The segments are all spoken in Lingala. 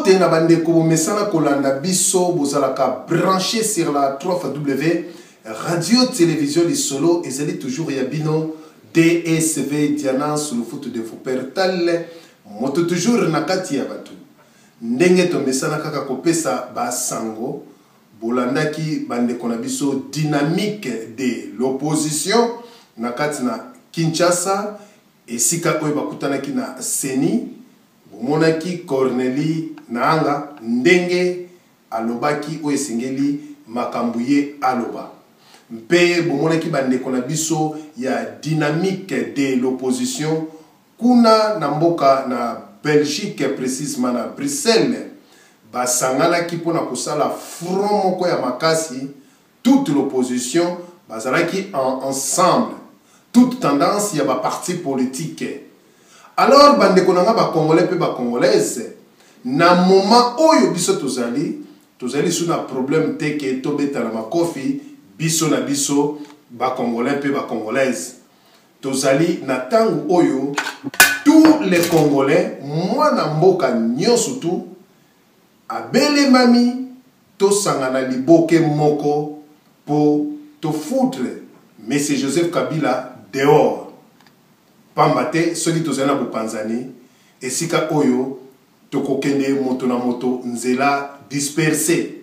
Mbote na bandeko bomesana kolanda biso, bozalaka branche sur la 3W Radio Television Lisolo, ezali toujours ya bino DSV Diana Sulufutu de Wuppertal, moto toujours na kati ya bato. Ndenge tomesana kaka kopesa ba sango, bolandaki bandeko na biso dynamique de l'opposition na kati na Kinshasa, esika oyo bakutanaki na CENI. Bomonaki Corneille Naanga ndenge alobaki oyo esengeli makambo ye aloba. Mpe bomonaki bandeko na biso ya dynamique de l'opposition kuna na mboka na Belgique, precisement na Bruxelles, basanganaki mpo na kosala front moko ya makasi, toute l'opposition bazalaki en ensemble, toute tendance ya ba partis politiques. Alors bandeko na nga ba congolais mpe ba congolaises, na moment oyo biso tozali, tozali lisusu na problème te ke tobetana makofi biso na biso ba congolais mpe ba congolaises. Tozali na tango oyo tous les congolais, mwana mboka nyonso tout abelemami tosangana liboke moko po to foutre Monsieur Joseph Kabila dehors. Pamba te soki tozali na bopanzani esika oyo tokokende moto na moto nzela disperse.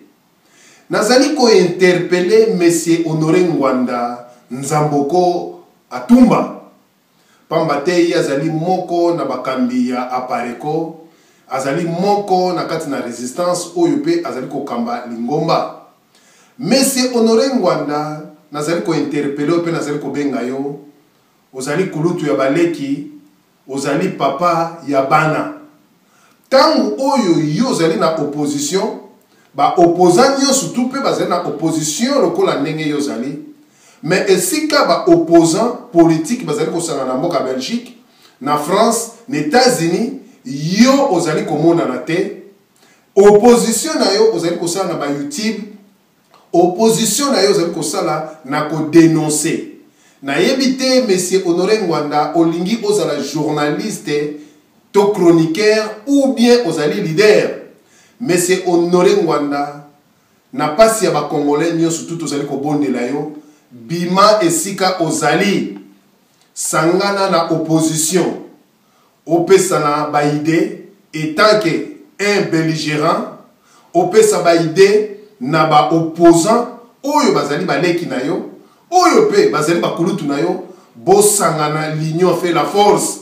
Nazali ko interpeller Monsieur Honore Ngwanda Nzamboko Atumba pamba te ye azali moko na bakambi ya Apareco, azali moko na kati na resistance oyo mpe azali kokamba lingomba. Monsieur Honore Ngwanda, nazali ko interpeller yo mpe nazali kobenga yo, ozali kulutu ya baleki, ozali papa ya bana. Tango oyo yo ozali na opposition, ba opposants nionso tout mpe bazali na opposition lokola ndenge yo ozali, mais esika ba opposants politiques bazali kosangana na mboka Belgique, na France, na Etats-Unis, yo ozali komonana te. Opposition na yo ozali kosala na ba YouTube, opposition na yo ozali kosala na ko denoncer. Nayebi te monsieur Honore Ngwanda, olingi ozala journaliste to chroniqueur ou bien ozali leader? Monsieur Honore Ngwanda, na pasi ya ba congolais nionso tout tozali kobondela yo, bima esika ozali, sangana na opposition, opesana ba idee etant que un belligerant, opesa ba idee na ba opposants oyo bazali baleki na yo, oyo pe bazali bakulutu na yo, bosangana, l'union fait la force.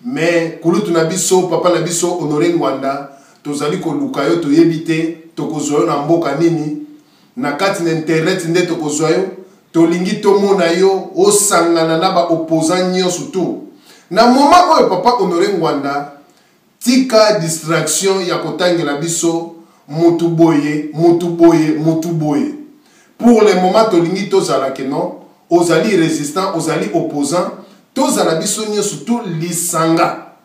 Mais kulutu na biso, papa na biso Honore Ngwanda, tozali koluka yo, toyebi te tokozwa yo na mboka nini, na kati na internet nde tokozwa yo. Tolingi tomona yo osangana na ba opposants nyonso tout. Na moment oyo papa Honore Ngwanda, tika distraction ya kotangela biso mutu boye, mutu boye, mutu boye. Pour le moment tolingi tozala que non, ozali resistant, ozali opposant, tozala biso nyonso tout lisanga.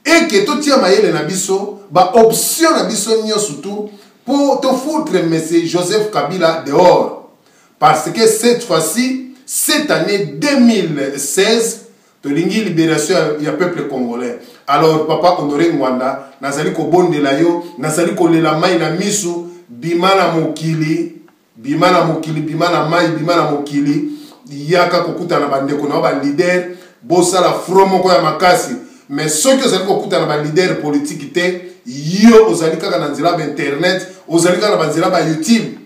Et que totia mayele na biso, ba option na biso nyonso tout pour to foutre monsieur Joseph Kabila dehors. Parce que cette fois-ci, cette année 2016, tolingi libération ya peuple congolais. Alors papa Honore Ngwanda, nazali kobondela yo, nazali kolela mai na misu, bima na mokili, bima na mokili, bima na mai, bima na mokili, yaka kokutana na bandeko na yo ba leader, bosala front moko ya makasi. Mais soki ozali kokutana ba leader politique te, yo ozali kaka na nzela ba internet, ozali kaka na ba nzela ba YouTube.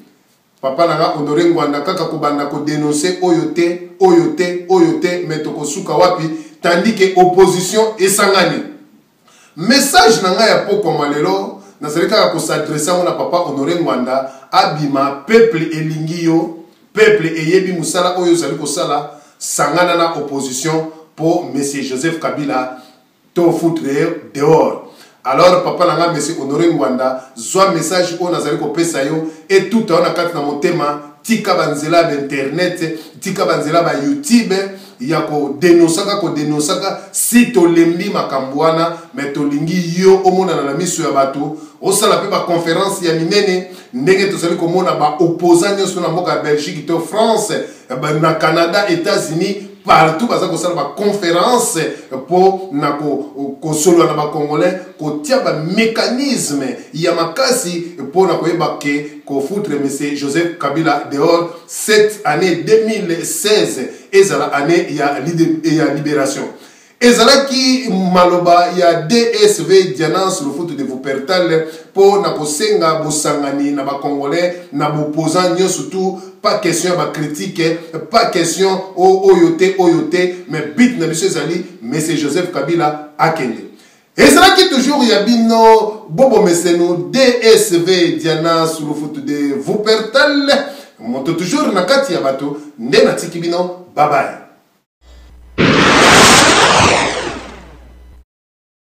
Papa na nga Honore Ngwanda, kaka kobanda ko denoncer oyo te, oyo te, oyo te, mais tokosuka wapi tandis que opposition esangani. Message na nga ya pokwa mwa lelo, nazali kaka ko s'adresser yango na papa Honore Ngwanda, abima, peuple elingi yo, peuple eyebi mosala oyo ozali kosala, sangana na opposition po monsieur Joseph Kabila to foutre ye dehors. Alors papa na nga monsieur Honore Ngwanda, zwa message oyo nazali kopesa yo etuta yo na kati na motema, tika ba nzela ya ba internet, tika ba nzela ba YouTube ya ko denosaka, ko denosaka, si tolembi makambo wana, mais tolingi yo omonana na miso ya bato, osala pe ba conférence ya minene ndenge tozali komona ba opposants nyonso na mboka ya Belgique to France, na Canada, États-Unis. Partout baza kosala baconférence mpo na kosolola na bacongolais, kotia bamécanisme ya makasi mpo na koyeba ke kofoutre monsieur Joseph Kabila dehors. Cette année 2016 ezala année ya libération. Ezalaki maloba ya DSV Dianance Lufutu de Wuppertal mpo na kosenga bosangani na bacongolais, na boposant nyonso tu. Pas question ya bacritique, pas question oyo te, oyo te, mais but na biso ezali monsieur Joseph Kabila akende. Ezalaki toujours ya bino Bobo Mesenu, DSV Diana Lufutu de Wuppertal, moto toujours na kati ya bato. Nde natiki bino, babaye.